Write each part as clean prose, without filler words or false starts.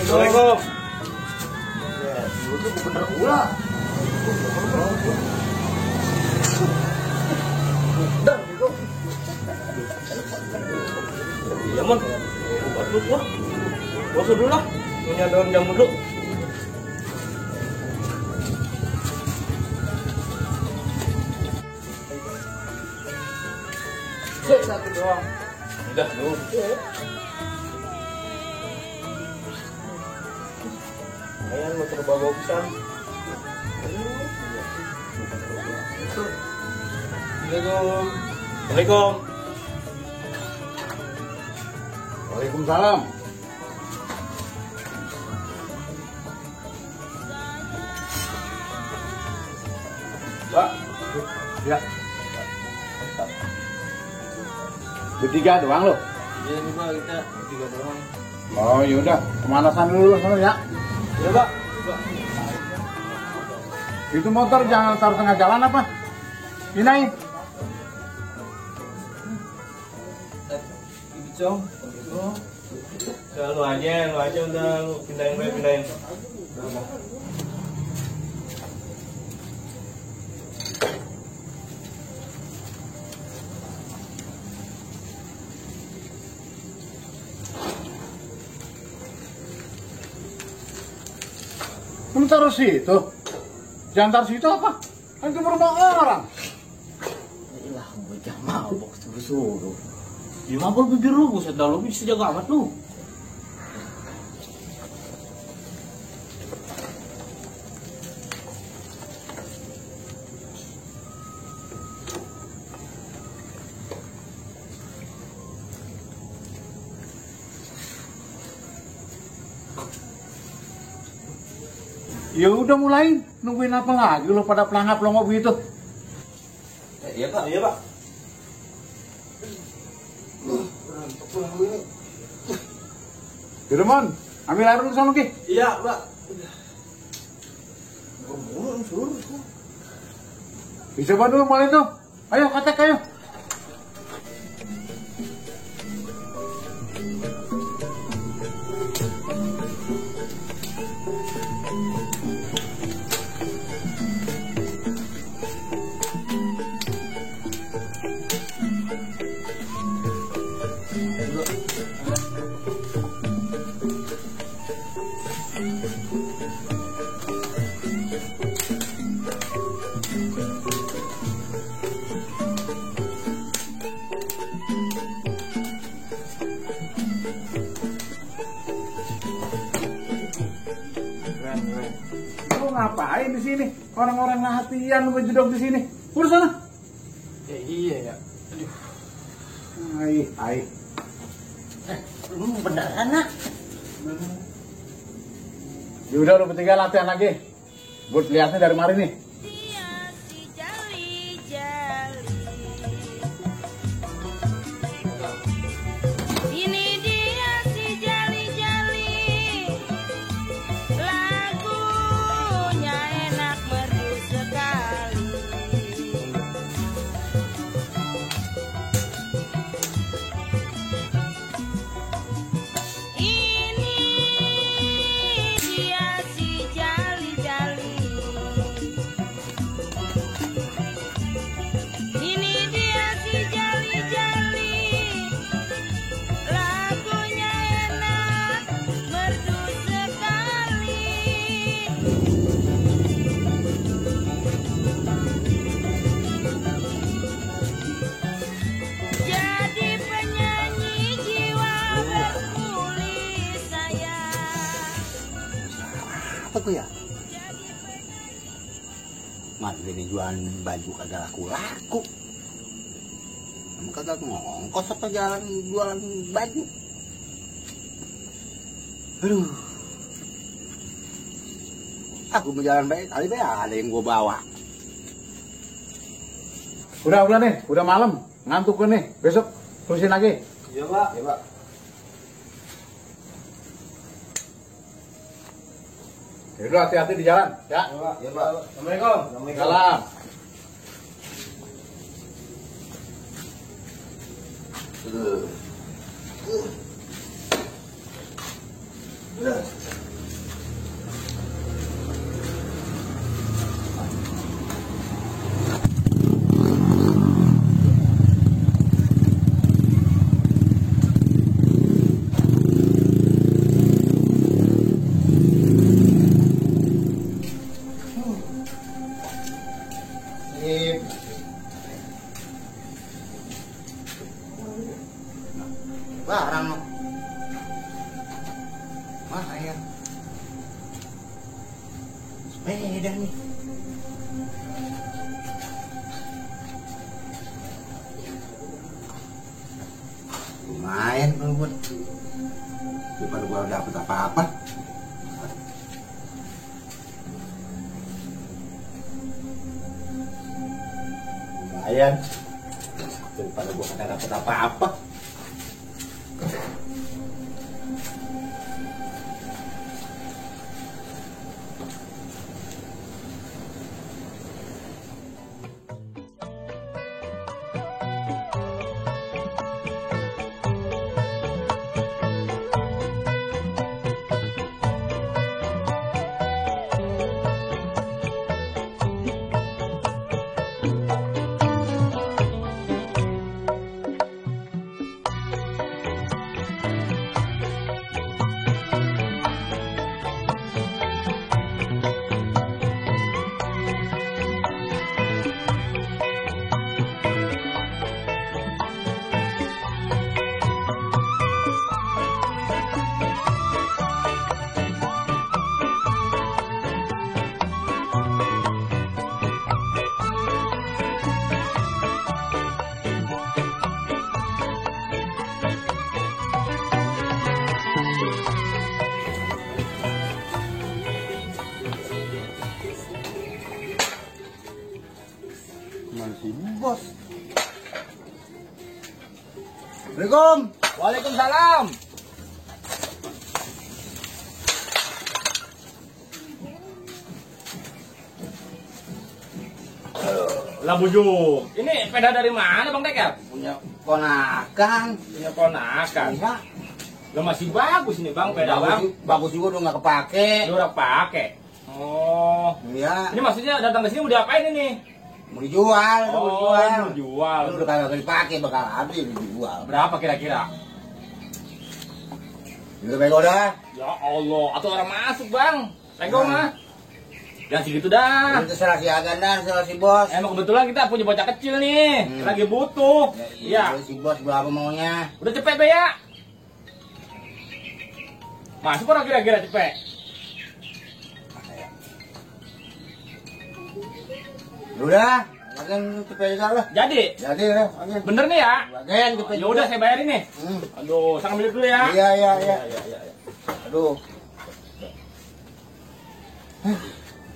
Assalamualaikum. Ya, itu bener ulah. Dan itu. Iya, Mon. Batuk lah. Bosok dulu lah. Punya daun jamur dulu. Satu doang. Udah, lu. Ayan, mau coba bawa pisang. Assalamualaikum. Waalaikumsalam. Waalaikumsalam. Pak. Ya. Bertiga doang lo? Iya nih Pak, kita bertiga doang. Oh yaudah, pemanasan dulu sana ya. Iya Pak. Itu motor jangan taruh tengah jalan apa? Ini. Cong. Lu aja udah lu pindahin. Kamu taruh situ? Jangan taruh situ apa? Kan itu rumah orang. Iyalah, gue jangan mabok suruh-suruh. Ya mabok bibir lu, buset dah lu bisa jaga amat lu. Ya udah mulai, nungguin apa lagi lo pada pelangap pelongok begitu? Iya Pak. Firman, ambil air dulu sama Ki. Iya Pak. Bisa bantu mulai tuh. Ayo katek ayo. Ngapain di sini? Orang-orang latihan berjedok di sini. Urus sana. Ya iya ya. Aduh. Hai. Lu beneran nak? Ya udah lu bertiga latihan lagi. Buat lihatnya dari mari nih. apa ya? Mat gini jualan baju kagak laku-laku. Kamu kagak ngongkos apa jalan jualan baju? Aduh. Aku mau jalan baik, kali baik ada yang gua bawa. Udah nih, udah malam. Ngantuk gue nih. Besok terusin lagi. Iya, Pak. Ya, Pak. Yaudah, hati-hati di jalan. Ya. Ya, Pak. Assalamualaikum. Salam. Barang lo. Mana ya? Sepeda nih. Lumayan kalau buat daripada gua dapet apa-apa. Lumayan daripada gua kagak dapet apa-apa. Masih bos. Assalamualaikum. Waalaikumsalam. Lah bujuk. Ini sepeda dari mana Bang Tekel? Punya ponakan. Punya ponakan. Iya. Lo masih bagus ini Bang, sepeda Bang. Bagus juga udah nggak kepake. Lu udah pakai. Oh. Iya. Ini maksudnya datang ke sini mau diapain ini? Mau dijual, Oh, mau dijual. Udah kagak dipakai bakal habis dijual. Berapa kira-kira? Udah bego dah. Ya Allah, atau orang masuk Bang. Pego mah. Jangan segitu dah. Itu salah si Agan dan salah si bos. Emang kebetulan kita punya bocah kecil nih, lagi butuh. Iya. Iya. Si bos berapa maunya? Udah cepet be ya. Masuk orang kira-kira cepet. Udah, bagian cepet juga lah. Jadi, Jadi udah, bagian. bener nih ya. Bagian cepet. Ya udah saya bayarin nih. Aduh, saya ambil dulu ya. Iya. Iya. Aduh.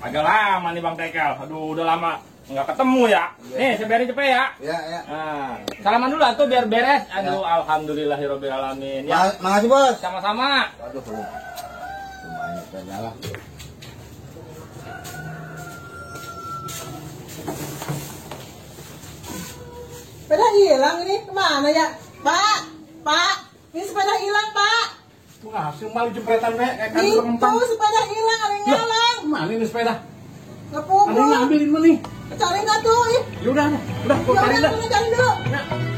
Agak lama nih Bang Tekel. Aduh, udah lama nggak ketemu ya. Iya. Nih, saya bayarin cepet ya. Iya. Nah, salaman dulu atuh biar beres. Aduh, alhamdulillahirabbil alamin. Ya, Makasih bos. sama-sama. Aduh. Lumayan sepeda lah. Sepeda hilang ini kemana ya? Pak, ini sepeda hilang Pak. Masih malu jepretan be, kayak kan Itu rempang. sepeda hilang, ada yang nyalang. Mana ini sepeda? Nggak Ada yang pukul. ngambilin mana nih? Cari nggak tuh? Ih, Yaudah, gua ya cari udah, dah. cari dulu. Ya.